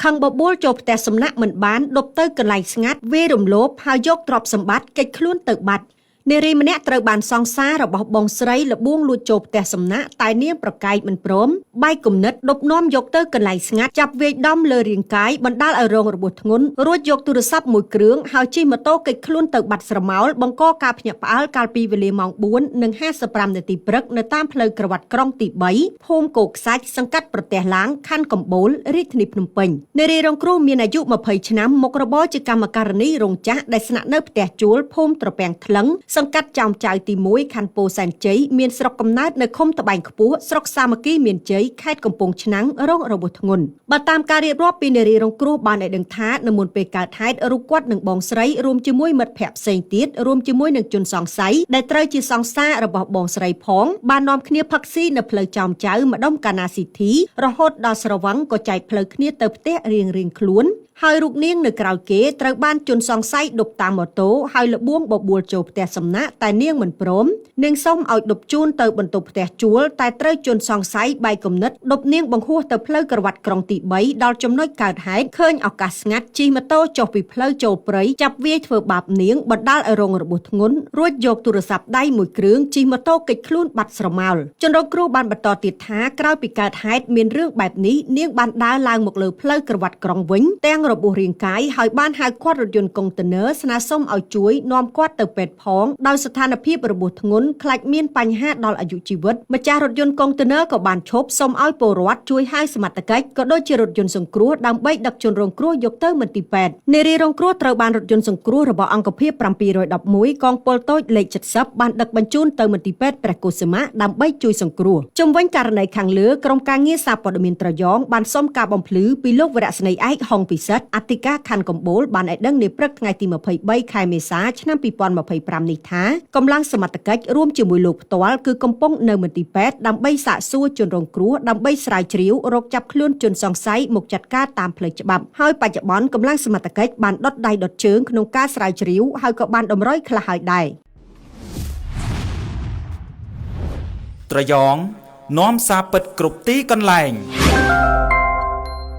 ខឹងបបួលចូលផ្ទះសំណាក់មិនបានដប់ទៅកន្លែងស្ងាត់វាយរំលោភហើយយកទ្រព្យសម្បត្តិគេចខ្លួនទៅបាត់នារីម្នាក់ត្រូវបានសង្សាររបស់បងស្រីលបួងលួចចូលផ្ទះសំណាក់តែនាងប្រកែកមិនព្រមបែកគំនិតដប់នាំយកទៅកន្លែងស្ងាត់ចាប់វាយដំលើរាងកាយបណ្ដាលឲ្យរងរបួសធ្ងន់រួចយកទូរស័ព្ទមួយគ្រឿងហើយជិះម៉ូតូគេចខ្លួនទៅបាត់ស្រមោលបង្កការភ្ញាក់ផ្អើលកាលពីវេលាម៉ោង4:55នាទីព្រឹកនៅតាមផ្លូវក្រវ៉ាត់ក្រុងទី3ភូមិគោកខ្សាច់សង្កាត់ប្រទះឡាងខណ្ឌកំបូលរាជធានីភ្នំពេញនារីរងគ្រោះមានអាយុ20ឆ្នាំមុខរបរជាកម្មការិនីរោងចក្រដែលស្នាក់នៅផ្ទះជួលភូមិត្រពាំងថ្លឹងសង្កាត់ចោមចៅទី1ខណ្ឌពោធិ៍សែនជ័យមានស្រុកកំណើតនៅឃុំត្បែងខ្ពស់ស្រុកសាមគ្គីមានជ័យខេត្តកំពង់ឆ្នាំងរងរបួសធ្ងន់បើតាមការរៀបរាប់ពីនារីរងគ្រោះបានឲ្យដឹងថានៅមុនពេលកើតហេតុរូបគាត់និងបងស្រីរួមជាមួយមិត្តភ័ក្តិផ្សេងទៀតរួមជាមួយនឹងជនសង្ស័យដែលត្រូវជាសង្សាររបស់បងស្រីផងបាននាំគ្នាផឹកស៊ីនៅផ្លូវចោមចៅម្ដុំកាណាស៊ីធីរហូតដល់ស្រវឹងក៏ចែកផ្លូវគ្នាទៅផ្ទះរៀងៗខ្លួនហើយរូបនាងនៅក្រៅគេត្រូវបានជនសង្ស័យដប់តាមម៉ូតូហើយលបួងបបួលចូលផ្ទះសំណាក់តែនាងមិនព្រមនាងសុំឲ្យដប់ជូនទៅបន្ទប់ផ្ទះជួលតែត្រូវជនសង្ស័យបែកគំនិតដប់នាងបង្ហោះទៅផ្លូវក្រវ៉ាត់ក្រុងទី3ដល់ចំណុចកើតហេតុឃើញឱកាសស្ងាត់ជិះម៉ូតូចុះពីផ្លូវចូលព្រៃចាប់វាយធ្វើបាបនាងបណ្ដាលឲ្យរងរបួសធ្ងន់រួចយកទូរស័ព្ទដៃមួយគ្រឿងជិះម៉ូតូគេចខ្លួនបាត់ស្រមោលជនរងគ្រោះបានបន្តទៀតថាក្រោយពីកើតហេតុមានរឿងបែបនេះនាងបានដើរឡើងមកលើផ្លូវក្រវ៉ាត់ក្រុងវិញទាំងរបួសរាងកាយហើយបានហៅគាត់រថយន្តកុងតឺន័រស្នើសុំឲ្យជួយនាំគាត់ទៅពេទ្យផងដោយស្ថានភាពរបួសធ្ងន់ខ្លាចមានបញ្ហាដល់អាយុជីវិតម្ចាស់រថយន្តកុងតឺន័រក៏បានឈប់សុំឲ្យពលរដ្ឋជួយហៅសមត្ថកិច្ចក៏ដូចជារថយន្តសង្គ្រោះដើម្បីដឹកជនរងគ្រោះយកទៅមន្ទីរពេទ្យនារីរងគ្រោះត្រូវបានរថយន្តសង្គ្រោះរបស់អង្គភាព711កងពលតូចលេខ70បានដឹកបញ្ជូនទៅមន្ទីរពេទ្យព្រះកុសុមៈដើម្បីជួយសង្គ្រោះជុំវិញករណីខាងលើក្រុមការងារសារព័ត៌មានត្រយងបានសុំការបំភ្លឺពីលោកវរៈសេនីយ៍ឯកហុងពិសិដ្ឋអធិការខណ្ឌកំបូលបានឲ្យដឹងនាព្រឹកថ្ងៃទី23ខែមេសាឆ្នាំ2025នេះថាកម្លាំងសមត្ថកិច្ចរួមជាមួយលោកផ្ទាល់គឺកំពុងនៅមន្ទីរពេទ្យដើម្បីសាកសួរជនរងគ្រោះដើម្បីស្រាវជ្រាវរកចាប់ខ្លួនជនសង្ស័យមកចាត់ការតាមផ្លូវច្បាប់ហើយបច្ចុប្បន្នកម្លាំងសមត្ថកិច្ចបានដុតដៃដុតជើងក្នុងការស្រាវជ្រាវហើយក៏បានតម្រុយខ្លះហើយដែរ ត្រយងនាំសារពិតគ្រប់ទីកន្លែង។